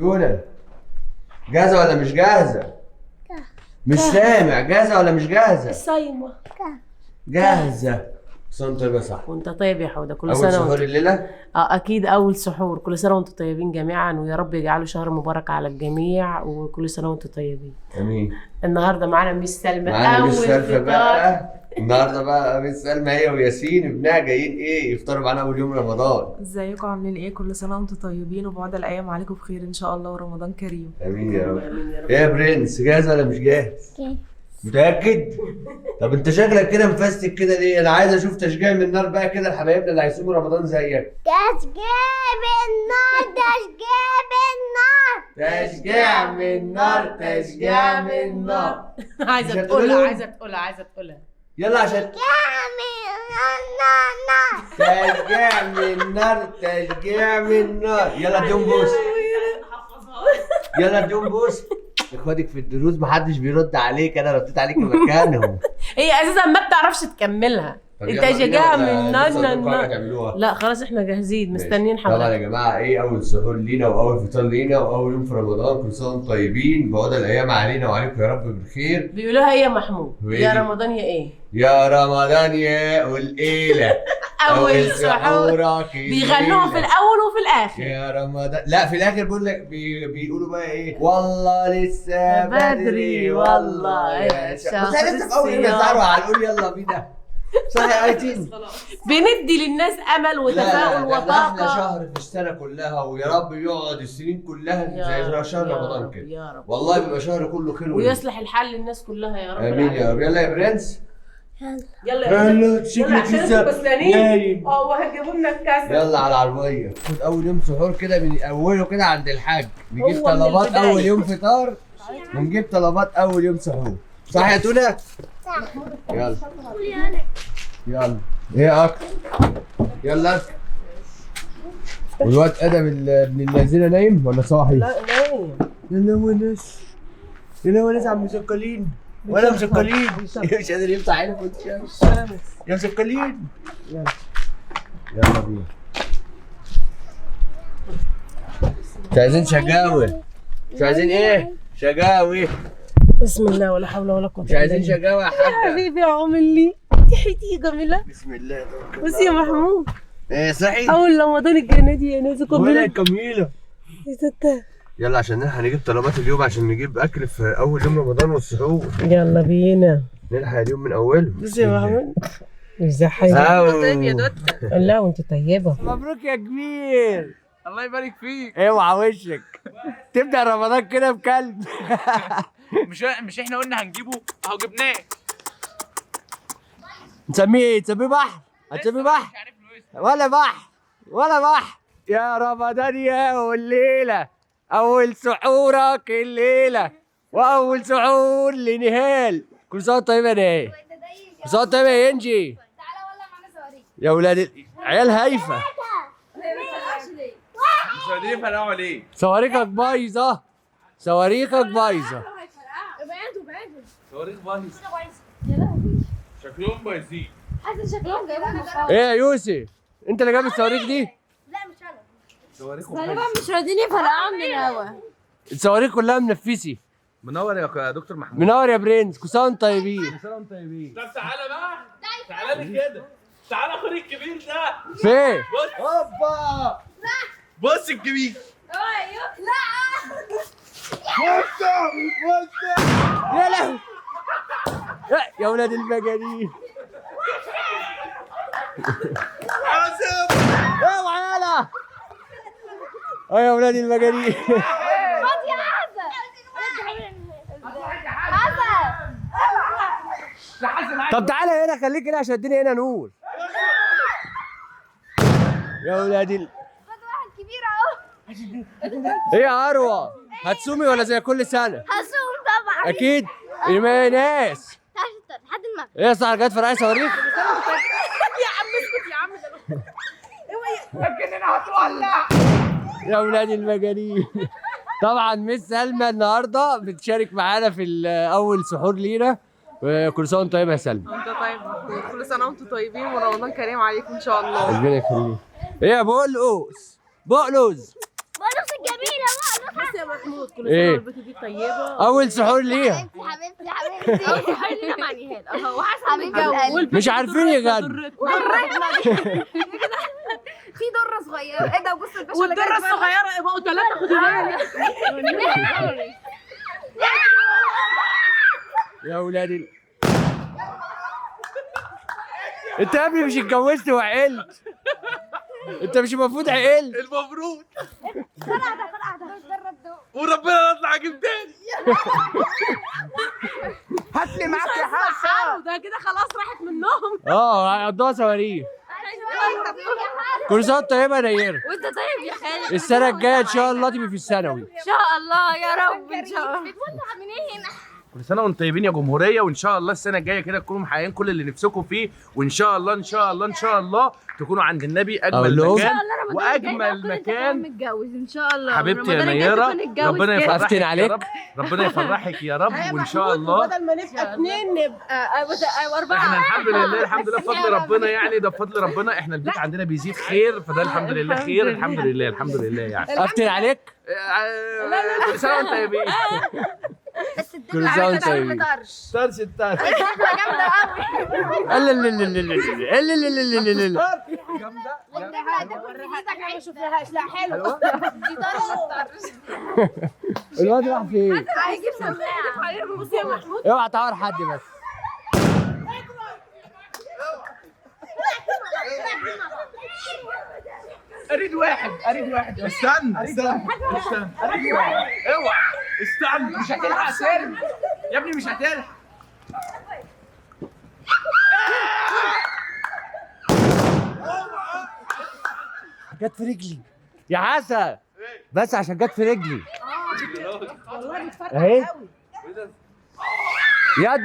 جونة جاهزة ولا مش جاهزة؟ مش سامع، جاهزة ولا مش جاهزة؟ الصايمه جاهزة. سنة طيبة صح. وانت طيب يا حوده، كل أول سنة سحور وانت الليلة؟ اكيد اول سحور. كل سنة وانتم طيبين جميعا، ويا رب يجعله شهر مبارك على الجميع، وكل سنة وانتم طيبين. امين. النهارده معانا ميس سلمى، معانا اول ميس سلمى فطار. بقى النهارده بقى ميس سلمى هي وياسين ابنها جايين ايه يفطروا معانا اول يوم رمضان. ازيكم عاملين ايه؟ كل سنة وانتم طيبين وبعد الايام عليكم بخير ان شاء الله، ورمضان كريم. امين يا رب. امين يا رب. ايه يا برنس، جاهز ولا مش جاهز؟ متأكد؟ طب انت شكلك كده مفستك كده ليه؟ انا عايز اشوف تشجيع من النار بقى كده لحبايبنا اللي هيصوموا رمضان زيك. تشجيع بالنار، تشجيع بالنار، تشجيع من نار، تشجيع من نار. عايزه مش هتقولها؟ تقولها، عايزه تقولها، عايزه تقولها. يلا عشان نار، تشجيع من نار، تشجيع من نار. يلا اديهم بوس، يلا اديهم بوس. اخواتك في الدروس محدش بيرد عليك، انا رديت عليك مكانهم. هي اساسا ما بتعرفش تكملها. طب انت يلا بينا شجاع ولا من نار لسه نار قدامكم حاجة نار. تعملوها؟ لا خلاص احنا جاهزين، مستنيين طبعا يا حضرتك. جماعة ايه اول سحور لينا واول فطار لينا واول يوم في رمضان. كل سنة وانتم طيبين، بعد الايام علينا وعليكم يا رب بالخير. بيقولوها ايه يا محمود؟ وإيه يا دي؟ رمضان يا ايه؟ يا رمضان يا والقيله اول سحور. سحورك بيغنوها في الليلة. الاول وفي الاخر. يا رمضان، لا في الاخر بيقول لك بيقولوا بقى ايه؟ والله لسه بدري والله يا شهر. بس احنا لسه في اول يوم يا الصيام. ساره، هنقول يلا بينا صح يا ايتين؟ بندي للناس امل وتفاؤل لا، ده احلى وطاقة. شهر في السنة كلها، ويا رب يقعد السنين كلها يا زي شهر يا رمضان رب، كده. يا رب والله بيبقى شهر كله خير ونعمة. ويصلح الحال للناس كلها يا رب. امين يا رب. يلا يا برنس، يلا يا يلا يلا شكلك عشان لسه انتوا كسلانين. نايم. اه وهتجيبوا لنا الكاسه. يلا على العربية، خد أول يوم سحور كده من أوله كده عند الحاج، نجيب هو من طلبات البداية. أول يوم فطار ونجيب طلبات أول يوم سحور، صح يا تونة؟ يلا يلا إيه أكتر؟ يلا والواد آدم ابن الذين نايم ولا صاحي؟ لا نايم. يلا ونس، يلا ونس عم مسكلين ولا مسكلين مش قادر يفتح عينه في الشمس يا مسكلين. يلا يلا بينا. مش عايزين شقاوي، مش عايزين ايه؟ شقاوي. بسم الله ولا حول ولا قوة مش عايزين شقاوي يا حاجة. حبيبي يا عامل لي تحيتي يا جميلة. بسم الله. بصي يا محمود، ايه صحي؟ اول رمضان الجنة دي يا ناس ولا قبلة كميلة. يا ستة. يلا عشان نلحق نجيب طلبات اليوم، عشان نجيب اكل في اول يوم رمضان والسحور. يلا بينا نلحق اليوم من اوله. بصي يا محمود ازي حضرتك؟ طيب يا دوت. لا وانت طيبة. مبروك يا كبير. الله يبارك فيك. اوعى وشك تبدا رمضان كده بكلب. مش احنا قلنا هنجيبه، اهو جبناه. نسميه ايه؟ تسميه بحر؟ هتسميه بحر؟ مش عارف له اسم. ولا بحر ولا بحر. يا رمضان يا والليلة أول سحورك الليلة وأول سحور لنهال. كل سنة وأنت طيبة يا نهال. كل سنة وأنت طيبة يا إنجي. يا ولاد عيال هايفة. مش راضيين يفرقعوا ليه؟ صواريخك بايظة، صواريخك بايظة. صواريخ بايظة، شكلهم بايظين. حاسس شكلهم جايبهم مخاوف. إيه يا يوسف؟ أنت اللي جايب الصواريخ دي؟ لا مش انا. صواريخهم غالبا مش راضيين يفرقعوا من الهوا. الصواريخ كلها منفسي. منور يا دكتور محمود. منور يا برنس، كل سنة وأنتم طيبين. كل سنة وانتم طيبين. طب تعالى بقى، تعالى لي كده، تعالى خد الكبير ده. فين؟ بص هوبا بص الكبير. ايوه لا يا لهوي يا ولاد المجانين. اوعى يلا اه يا ولاد المجانين. خد يا حسن. حسن طب تعالى هنا، خليك هنا عشان الدنيا هنا نور. يا ولاد خد واحد كبير اهو. ايه يا اروى، هتصومي ولا زي كل سنة؟ هصوم طبعا. اكيد يا ناس. لحد المغرب. ايه يا صاحبي جت فرقعي صواريخ؟ يا عم اسكت يا عم، ده يا ولاد المجانين. طبعا مس سلمى النهارده بتشارك معانا في اول سحور لينا، وكل سنة وانت طيبة يا سلمى. وانت طيب محمود، كل سنة وانتم طيبين ورمضان كريم عليكم ان شاء الله. ربنا يخليك. ايه يا بقلقوس؟ بقلوز بقلوس الجميلة بقلوس. يا محمود، كل إيه؟ سنة والبنت دي طيبة. اول سحور ليها. حبيبتي حبيبتي اول سحور لينا مع نهال اهو، وحسن متجوز. مش عارفين يغنوا. في دره صغيرة. ايه ده؟ بص الباشا والدره الصغيرة بقوا 3، خدوا بالك. يا ولادي انت يا ابني مش اتجوزت وعقلت؟ انت مش المفروض عقلت؟ المفروض. وربنا اطلع اجيب تاني. هات لي معاك يا حسن. ده كده خلاص راحت منهم. هيقضوها صواريخ. كل سنة وانت طيبة يا نيره. وانت طيب يا خالد. السنة الجاية ان شاء الله تبقي في الثانوي. ان شاء الله يا رب، ان شاء الله. بتولع منين هنا؟ كل سنة وانتم طيبين يا جمهورية، وان شاء الله السنة الجاية كده تكونوا محققين كل اللي نفسكم فيه، وان شاء الله ان شاء الله ان شاء الله تكونوا عند النبي، اجمل مكان واجمل مكان. متجوز ان شاء الله حبيبتي يا نيره، ربنا يفرحك يا رب، ربنا يفرحك يا رب، وان شاء الله بدل ما نبقى 2 نبقى 4. احنا الحمد لله الحمد لله بفضل ربنا، يعني ده بفضل ربنا احنا البيت عندنا بيزيد خير، فده الحمد لله خير، الحمد لله الحمد لله. يعني افتن عليك؟ لا كل سنة وانتم طيبين. بس كل سنة وانتم طيبين. طرش الطرش جامدة قوي. لا لا لا لا لا لا لا لا لا. جامدة. ما شفناهاش. لا حلو. دي طرش الطرش. الواد راح فين؟ هيجيب سماعه. بص يا محمود، اوعى تعور حد بس. اريد واحد، اريد واحد. استنى استنى استنى، اريد واحد. اوعى استنى، مش هتلحق سيرم يا ابني، مش هتلحق. جت في رجلي يا حسن، بس عشان جت في رجلي. والله بتفرقع اهي قوي. يا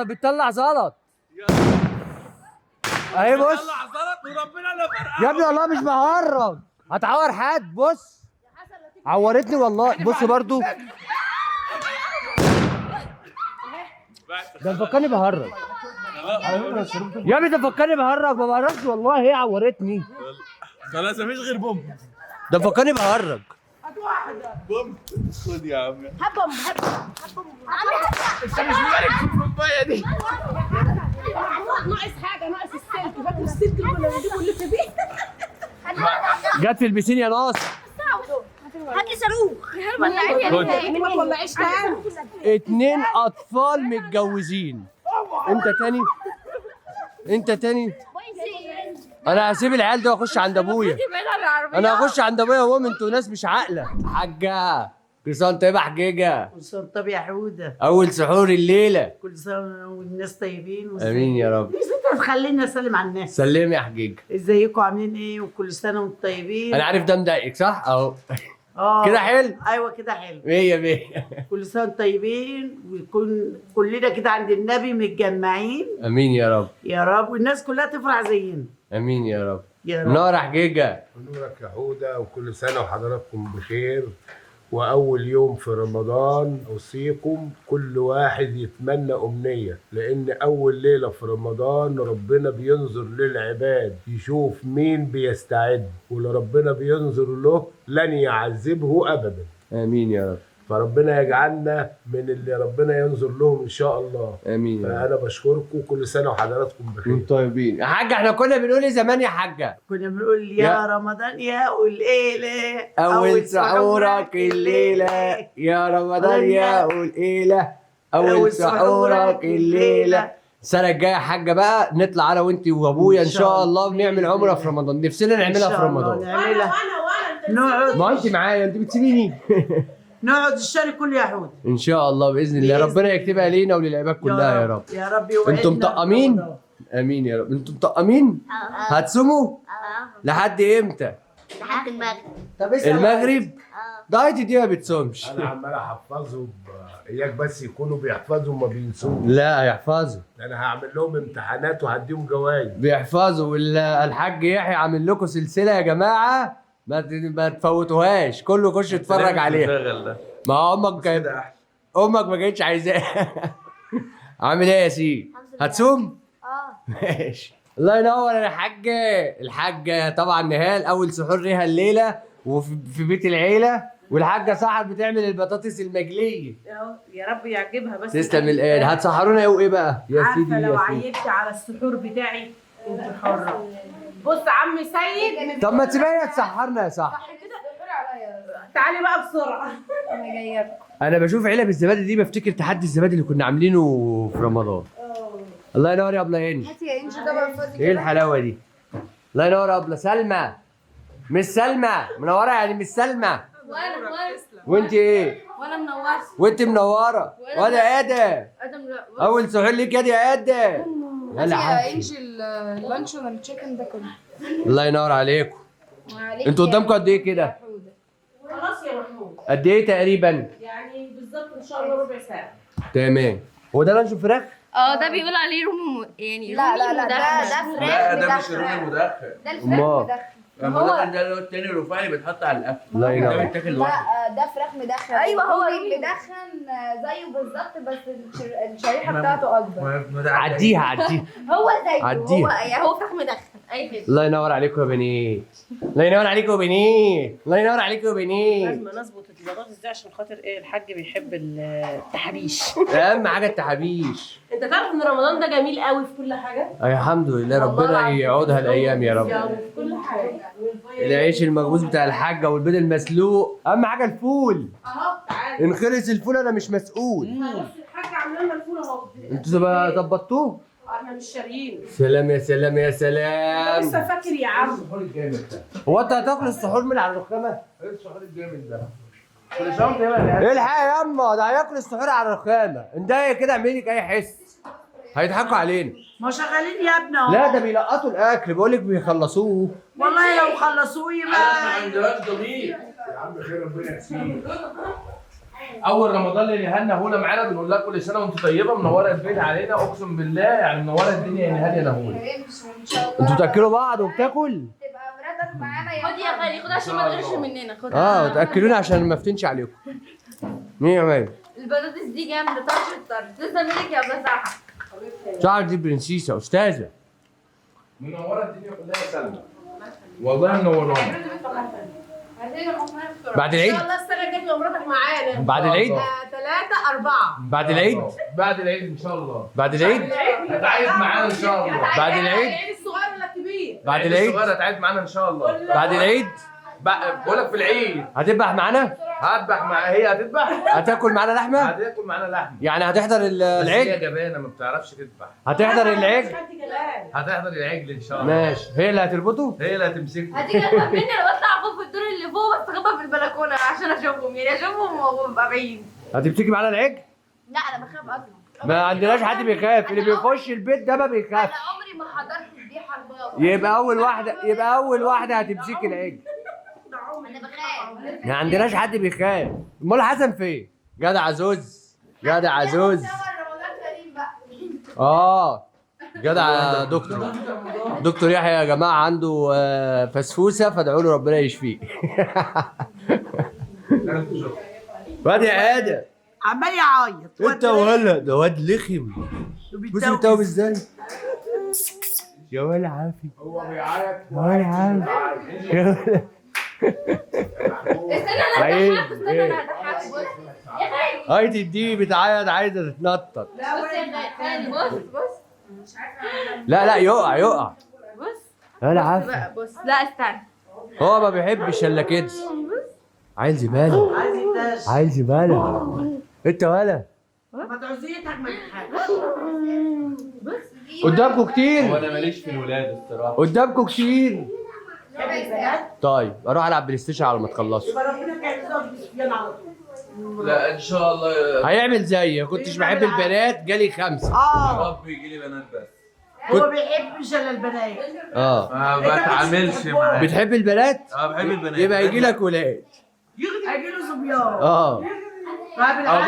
بتطلع زلط اهي. بص طلع زلط وربنا لا فرقع. يا ابني والله مش بهرج، هتعور حد. بص عورتني والله. بص برضو ده مفكرني بهرج يا ابني، ده مفكرني بهرج. ما بهرجش والله، هي عورتني. خلاص مفيش غير بوم. ده مفكرني بهرج. بوم خد يا عم. هبم هبم. انت مش مبارك في الكوباية دي. ناقص حاجة، ناقص السلك. فاكر السلك اللي كنا بنجيبه نلف بيه؟ جت في البسين يا ناصر. هات لي صاروخ. ما تولعيش تاني. 2 اطفال متجوزين. انت تاني، انت تاني. انا هسيب العيال دي واخش عند ابويا. انا هخش عند ابويا وامي، انتوا ناس مش عاقلة. حاجة كل سنة وانت طيبة يا حجيجه. كل سنة طيب يا حوده. اول سحور الليلة. كل سنة والناس طيبين. امين يا رب. بس انت تخليني اسلم على الناس. سلمي يا حجيجه. ازيكم عاملين ايه؟ وكل سنة وانتم طيبين. انا عارف ده مضايقك صح؟ اهو كده حلو. ايوه كده حلو. 100 100. كل سنة وانتم طيبين، ويكون كلنا كده عند النبي متجمعين. امين يا رب يا رب، والناس كلها تفرح زينا. امين يا رب يا رب. نور يا حجيجه. نورك يا حوده، وكل سنة وحضراتكم بخير. واول يوم في رمضان اوصيكم كل واحد يتمنى امنية، لان اول ليلة في رمضان ربنا بينظر للعباد يشوف مين بيستعد، واللي ربنا بينظر له لن يعذبه ابدا. امين يا رب. فربنا يجعلنا من اللي ربنا ينظر لهم ان شاء الله. امين يا رب. فانا بشكركم، كل سنة وحضراتكم بخير. انتم طيبين يا حاجة. احنا كنا بنقول ايه زمان يا حاجة؟ كنا بنقول يا رمضان يا والليلة، اول سحورك الليلة يا رمضان يا والليلة، اول سحورك الليلة. السنة الجاية يا حاجة بقى نطلع انا وانت وابويا ان شاء الله ونعمل عمره في رمضان. نفسنا نعملها في رمضان. نعملها. نقعد. ما انت معايا، انت بتسيبيني. نقعد الشهر كله يا حود ان شاء الله باذن الله. ربنا يكتبها لينا وللعباد كلها يا رب. يا رب يوعدنا. انتم مطقمين؟ امين يا رب. انتم مطقمين؟ هتصوموا؟ لحد امتى؟ لحد المغرب. طب اسال المغرب؟ دايتي دي ما بتصومش. انا عمال احفظهم، اياك بس يكونوا بيحفظوا وما بينسوش. لا هيحفظوا. انا هعمل لهم امتحانات وهديهم جوائز. بيحفظوا. والحاج يحيى عامل لكم سلسلة يا جماعة، ما تفوتوهاش، كله يخش يتفرج عليها. ما امك امك ما كانتش عايزاه. عامل ايه يا سيدي؟ هتصوم؟ ماشي. الله ينور يا حاجة. الحاجة طبعا نهال اول سحور ليها الليلة وفي بيت العيلة. والحاجة سحر بتعمل البطاطس المقليه. يا رب يعجبها بس. تسلم الآن. هتسحرونا ايه وايه بقى يا سيدي؟ عارفه لو يا سيدي عيبت على السحور بتاعي انت حره. بص عمي سيد، طب ما تسيبها تسحرنا يا سحر. تعالي بقى بسرعة. انا جاية لكم. انا بشوف علب الزبادي دي بفتكر تحدي الزبادي اللي كنا عاملينه في رمضان. الله ينور يا ابله انجي. هاتي يا انجي طبق فاضي. ايه الحلاوة دي؟ الله ينور يا ابله سلمى. مش سلمى منورة يعني، مش سلمى. وانا وانت ايه؟ وانا منورة. وانت منورة. وانا ادم. ادم لا. اول سحور ليك يا ادم. يلا يا انجي اللانشون ال chicken ده كله. الله ينور عليكم. انتوا قدامكم قد ايه كده؟ خلاص يا محمود. قد ايه تقريبا؟ يعني بالظبط ان شاء الله ربع ساعة. تمام. هو ده لانشون فراخ؟ ده بيقول عليه رومي يعني. لا لا لا، ده فراخ. لا ده مش الرومي المدخن. ده الفراخ مدخن. المدخن ده اللي هو التاني الرفيع اللي بيتحط على الاكل. الله ينور. ده بيتاكل لوحده. لا ده فراخ مدخن. ايوه هو مدخن زيه بالظبط، بس الشريحة بتاعته اكبر. عديها عديها. هو زيه. عديها. هو يعني هو فراخ مدخن. اي خدمة. الله ينور عليكم يا بنات. الله ينور عليكم يا بنات. الله ينور عليكم يا بنات. لازم نظبط البطاطس دي عشان خاطر ايه؟ الحاج بيحب التحابيش. اهم حاجة التحابيش. انت تعرف ان رمضان ده جميل قوي في كل حاجة؟ اي الحمد لله، ربنا يعودها الايام يا رب. في كل حاجة. العيش المخبوز بتاع الحاجة والبيض المسلوق، اهم حاجة الفول. اهو تعالى. ان خلص الفول انا مش مسؤول. الحاجة عامله لنا الفول اهو. انتوا ظبطتوه؟ احنا مش شاريين. سلام يا سلام يا سلام. لسه فاكر يا عم. هو انت هتاكل السحور من على الرخامه؟ ايه السحور الجامد ده؟ كل سنة وانت طيب. الحق يا ياما، ده هياكل السحور على الرخامه. اندهي كده اعملي لك اي حس. هيضحكوا علينا. ما شغالين يا ابني اهو. لا ده بيلقطوا الاكل، بقول لك بيخلصوه. والله لو خلصوه يبقى ما عندناش ضمير يا عم. خير ربنا يحسيك. اول رمضان اللي نهالنا هوله معانا بنقول لها كل سنة وانت طيبة، منورة البيت علينا اقسم بالله، يعني منورة الدنيا يا نهال يا نهول. انتوا بتاكلوا بعض وبتاكل؟ تبقى مراتك معانا يا خد يا غالي، خد عشان ما تغيرش مننا. خد. تاكلونا عشان ما افتنش عليكم. مين يا ماما؟ البطاطس دي جامدة طرش الطرش. تسلم ايدك يا ابله سحر. سحر دي برنسيسه استاذه. منورة الدنيا كلها يا سلمى. والله منورانا. بعد العيد ان شاء الله السنة الجاية تبقى مراتك معانا. بعد العيد 3 4. بعد العيد. بعد العيد ان شاء الله. بعد العيد هتعيد معانا ان شاء الله. بعد العيد. العيد الصغير ولا الكبير؟ بعد العيد الصغير هتعيد معانا ان شاء الله. بعد العيد بقول لك في العيد هتذبح معانا؟ هذبح مع هي هتذبح؟ هتاكل معانا لحمه؟ هتاكل معانا لحمه. يعني هتحضر العجل؟ هي جبانه ما بتعرفش تذبح. هتحضر العجل؟ هتحضر العجل ان شاء الله. ماشي، هي اللي هتربطه؟ هي اللي هتمسكه. هتيجي تخاف مني، انا بطلع فوق في الدور اللي فوق بستخبى في البلكونه عشان اشوفهم، يعني اشوفهم وابقى بعيد. هتمسكي معانا العجل؟ لا انا بخاف اصلا. ما عندناش حد بيخاف، اللي بيخش البيت ده ما بيخافش. انا عمري ما حضرت ذبيحة لبابا. يبقى اول واحدة هتمسكي العجل. انا بخاف. ما عندناش حد بيخاف. امال حسن فين؟ جدع زوز، جدع زوز. جدع دكتور. دكتور يحيى يا جماعة عنده فسفوسه، فادعوا له ربنا يشفيه. واد يا ادم عمال يعيط. انت ولا ده واد لخم. بص بتوب ازاي؟ يا ولا عافي. هو بيعيط. يا ولا عافي. يا ولا. استنى انا هضحك، استنى انا هضحك. بص يا غالي، هايدي دي بتعيط عايزه تتنطط. بص يا غالي، بص بص. لا لا يقع يقع. بص ولا عافي. بص لا استنى، هو ما بيحبش الا كده. عايز زبالة، عايز زبالة. انت ولا ما تعوزيه يضحك ما يضحكش. قدامكم كتير. هو انا ماليش في الولاد الصراحة. قدامكم كتير. طيب اروح العب بلاي ستيشن على ما تخلصوا. يبقى ربنا كان يرزقك بسفيان على طول. لا ان شاء الله هيعمل زيي، كنتش بحب البنات جالي 5. يا رب يجي لي بنات بس. هو ما بيحبش الا البنات. ما بتعاملش معاه. بتحب البنات؟ بحب البنات. يبقى يجي لك ولاد. هيجي له صبيان.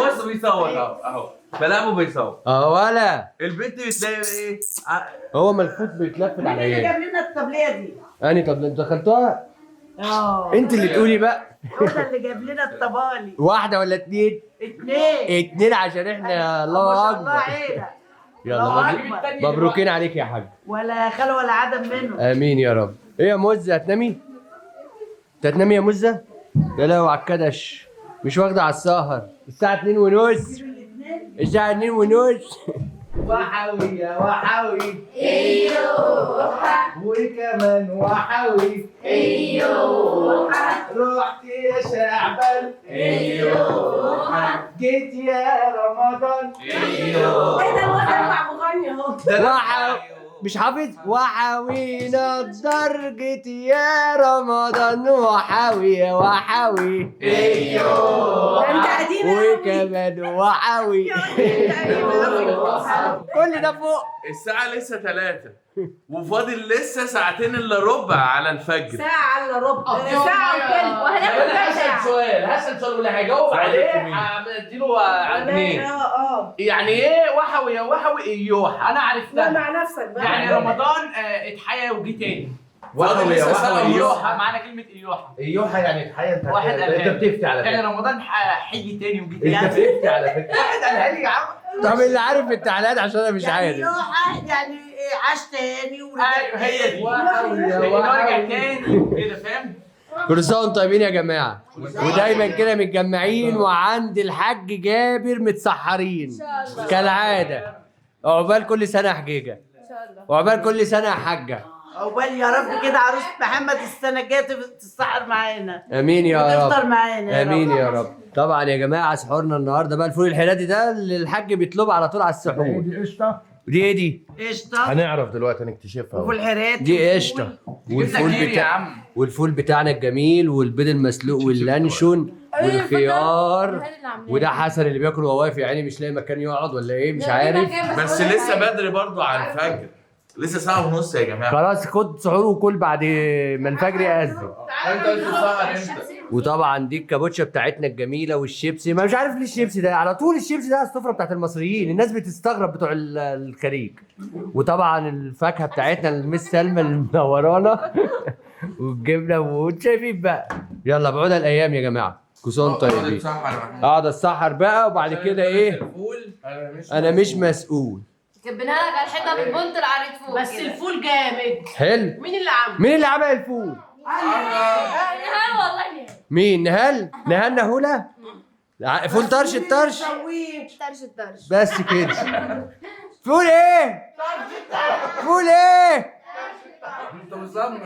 بص بيصور اهو بلعبه بيصور. ولا البنت بتلاقي ايه؟ هو ملفوت بيتلفت على مين اللي ايه؟ جاب لنا الطبلية دي؟ اني طب انتوا دخلتوها؟ انت اللي تقولي بقى. هو اللي جاب لنا الطبالي. واحدة ولا اتنين؟ اتنين. اتنين عشان احنا الله اكبر. ما شاء الله عيلة. يلا مبروكين عليك يا حاج. ولا خلو ولا عدم منه. امين يا رب. ايه يا مزة هتنامي؟ انت هتنامي يا مزة؟ يا لهوي على الكدش، مش واخده على السهر. الساعة 2:30، الساعة 2:30. وحوي يا وحوي، ايوه وكمان وحوي، ايوه رحت يا شعبان، ايوه جيت يا رمضان، ايوه. ايه ده الواد اربع مغني اهو. مش حافظ؟ وحوينا درجة يا رمضان، وحوي يا وحوي، ايوه انت قديم قوي وكمان وحوي. كل ده فوق. الساعة لسه 3 وفاضل لسه ساعتين الا ربع على الفجر. ساعة الا ربع، ساعة وثلث. وهناكل هسأل سؤال، هسأل سؤال واللي هيجاوب عليه هديله جنيه. يعني ايه وحوي يا وحوي ايوحة؟ انا عرفتها. لا مع نفسك بقى. يعني رمضان اتحيا وجه تاني. وحوي يا وحوي ايوحة، معنى كلمة ايوحة. ايوحة يعني اتحيا. انت واحد قالها انت بتفتي على فكرة. يعني رمضان حي تاني وجه تاني. انت بتفتي على فكرة. واحد قالها لي يا عم. طب اللي عارف التعليقات عشان انا مش عارف. يعني ايوحة يعني عاش تاني ورجع. ايوه هي دي. ورجع تاني كده، فاهم؟ كل سنة وانتم طيبين يا جماعة، ودايما كده متجمعين وعند الحاج جابر متسحرين كالعادة. عقبال كل سنة يا حجيجه، ان شاء الله. وعقبال كل سنة يا حاجة. عقبال يا رب كده عروس محمد السنة الجاية تتسحر معانا. امين يا رب. وتفطر معانا. امين يا رب. طبعا يا جماعة سحورنا النهارده بقى الفول الحراتي ده اللي الحاج بيطلبه على طول على السحور. دي قشطه. دي ايه دي؟ قشطه. هنعرف دلوقتي نكتشفها. وفول حراتي دي قشطه. والفول بتاع، والفول بتاعنا الجميل، والبيض المسلوق، واللانشون، والخيار. وده حسن اللي بياكل وهو واقف يا عيني، مش لاقي مكان يقعد ولا ايه مش عارف. بس لسه بدري برضو على الفجر، لسه 1:30 يا جماعة. خلاص خد سحور وكل بعد ما الفجر يأذن. انت قلت امتى؟ وطبعا دي الكابوتشا بتاعتنا الجميلة والشيبسي. ما مش عارف ليه الشيبسي ده على طول، الشيبسي ده على السفرة بتاعت المصريين، الناس بتستغرب بتوع الخليج. وطبعا الفاكهة بتاعتنا المس سلمى اللي منورانا والجبنه وشايفين بقى. يلا بعودها الايام يا جماعة، كل سنة وانتم طيبين. اقعد اتسحر بقى وبعد كده ايه؟ انا مش مسؤول. كبناها لك على الحيطة بالبنط العريض فوق. بس الفول جامد حلو. مين اللي عمل؟ مين اللي عمل الفول؟ نهال والله. نهال. مين نهال؟ نهال نهولة؟ فول طرش الطرش؟ طرش الطرش بس كده. فول ايه؟ فول ايه؟ انت مصمم.